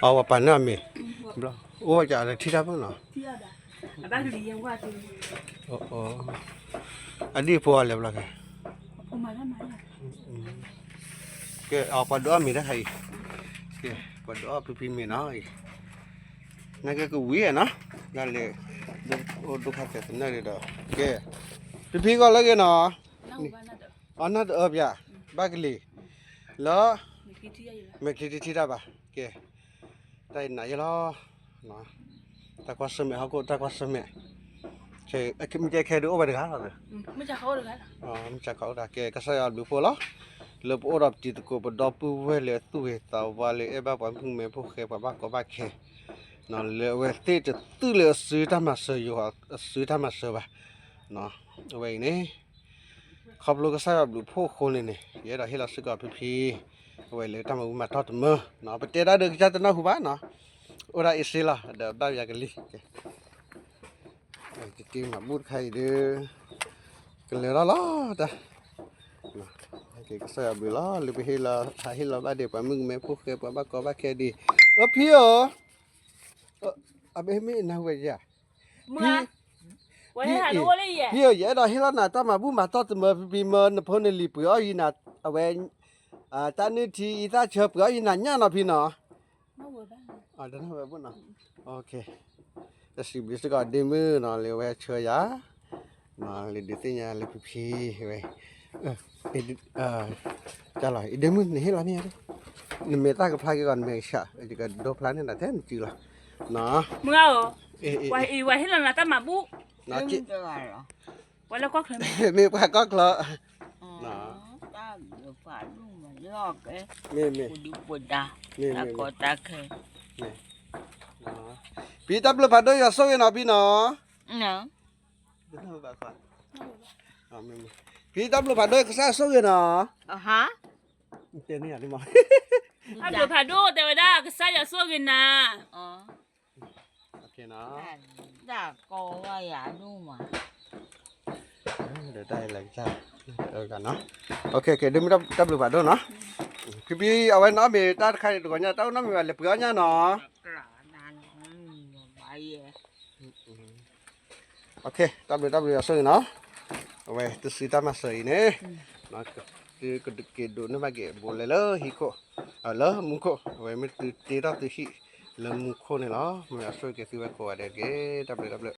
အဝဲပာ်န့ၢ်အမ့ၢ်, အိၣ်ဝဲကဒီးထံၣ်တၢ်ဖိနီၤ, အဒံၣ်ဖိအလဲၤဘျီကဲ, ကဲ ပှၤဒုးအီၣ်မ့ၤတခါအံၤ, ကဲ ပှၤဒုးအီၣ်ဖံဖံမ့ၤနီၤအံၤ, နာ်က့ကဝံၤနီၤ, လၢလဲၤ, အိၣ်ဒိၣ်ခါသဲးသနၢၣ်ဒီး, ကဲ, ဖံဖံဂီၢ်လၢဂ့ၤနီၤ, အနီၢ်တအၢပၠး, ဘၣ်ကလံၤ, လၢ, မဲာ်ချံတထံၣ်တၢ်ဘၣ်, ကဲ, တၢ်အံၤနးယဲလီၤ, တၢ်ကွၢ်ဆၢၣ်မဲာ်ဟီၣ်ခိၣ်တၢ်ကွၢ်ဆၢၣ်မဲာ်, မ့ၢ်ကဲခဲဒုးအိၣ်ဝဲတဂၤလီၤ, မ့ၢ်ကဲခီအိၣ်တဂၤ, ကဲ ကစၢ်ယွၤဘျုးဖှိၣ်လီၤ, လၢပအိၣ်ဒီးပတံၤသကိးပဒီပုၢ်ဝဲၢ်လၢအသူၣ်ဂ့ၤသးဝါလၢအဲၣ်ဘၣ်ပှၤမုၣ်ကမဲဖိဃဲပှၤဘၣ်ကီဘၣ်ခဲ, လၢအဝဲသ့ၣ်တသူၣ်လၢအစုတၢ်မၤစၢၤယွၤ, အစုတၢ်မၤစၢၤဘၣ်, အဝဲအံၤန့ၣ် ခီဖျိကစၢ်ယွၤဘျုးဖှိၣ်အဃိန့ၣ်န့ၣ် ယအဲၣ်ဒိးဟ့ၣ်လီၤစ့ၢ်ကီးဖံဖံ, အဝဲလၢတၢ်မၤဘူၣ်မၤတီၢ်တမၢ, ပတဲတၢ်ဒီးကစၢ်တနၢ်ဟူဘၣ်နီၤ, အိၣ်ဒၣ်အ့စ့လီၤ ဒီးဘၣ်ယၤကလံၤ, ကက့ၤမၤဘူၣ်တခါအံၤဒီး, ကလဲၤထီၣ်လီၤတၢ်, ကစၢ်ယွၤဘျုးလီၤ လၢပဟ့ၣ်လီၤ ဟးဟ့ၣ်လီၤဘၣ်ဒံးပှၤမုၣ်ကမဲဖိဃဲပှၤဘၣ်ကီဘၣ်ခဲဒံး, အဖံဧၢ, အဘ့မ့ၢ်နၢ်ဟူဝဲယၤ, ဖံ, ဖံဧၢ ယအဲၣ်ဒိးဟ့ၣ်လီၤနၤတၢ်မၤဘူၣ်မၤတီၢ်တမၢ ဖံဖံမၢနဖိနလံၤပှ့ၤအီၣ်ယံၤနၤ, အဝဲ, တၢ်နုၢ်ထံအံသၣ်ဆၢပှ့ၤအီၣ်ယံၤနၤညၣ်နီၤဖံနီၤ, တၢ်စံးဘျုးစ့ၢ်ကီးဒ့မုၣ်နီၤ လၢဝဲဆှၢယၤ, လၢဒုးသ့ၣ်ညါလၢဖံဖံ, ဝဲ တၢ်လီၤ အံၤဒ့မုၣ်နဟ့ၣ်လီၤန့ၣ်, နမ့ၢ်တၢ်ကဖျါက့ၤကီး နမ့ၢ်ကဆှး ယကဒိဖျါန့ၢ်နၤထဲနစုလီၤ, မုၢ်ဧၢ, ပှၤဟ့ၣ်လီၤနၤတၢ်မၤဘူၣ်, ပှၤလၢကီၢ်ချၢ, မ့ၢ်ပှၤကီၢ်ချၢ, မ့ၢ်မ့ၢ်, မ့ၢ်မ့ၢ်, ဖံတၢ်ဘျုးဖးဒိၣ်ယွၤဆိၣ်ဂ့ၤနီၤဖံနီၤ ဖံတၢ်ဘျုးဖးဒိၣ်ကစၢ်ဆိၣ်ဂ့ၤနီၤ, တၢ်ဘျုးဖးဒိၣ်တဲဝဲဒၣ်ကစၢ်ယွၤဆိၣ်ဂ့ၤနၤ, တၢ်ကီဝဲယၤဒိၣ်မး, တၢ်လဲၤကစၢ်, ဒ်မ့ၢ်တၢ်ဘျုးဖးဒိၣ်နီၤ, ဖံဖံ အဝဲနီၢ်မ့ၢ်တၢ်တခါန့ၣ် တဂီၤညါ တၢ်အိၣ်နီၢ်မ့ၢ်ဘၣ်လဲၤပှ့ၤအီၣ်ညၣ်နီၤ တၢ်ဘျုးတၢ်ဘျုးအဆိၣ်ဂ့ၤနီၤ, အဝဲသုစုတၢ်မၤစၢၤအံၤန့ၣ်, သုကက့ၤဒိးန့ၢ်ဘၣ်က့ၤအဘူးအလဲလၢဟံၣ်ခိၣ်, လၢမူခိၣ်, အဝဲမ့ၢ်သုတ့ထီၣ်သုဟံၣ်လၢမူခိၣ်န့ၣ်လီၤ. မ့ၢ်အဆိၣ်ဂ့ၤက့ၤသုဝဲကိးဂၤဒဲးတက့ၢ်. တၢ်ဘျုးတၢ်ဘျုး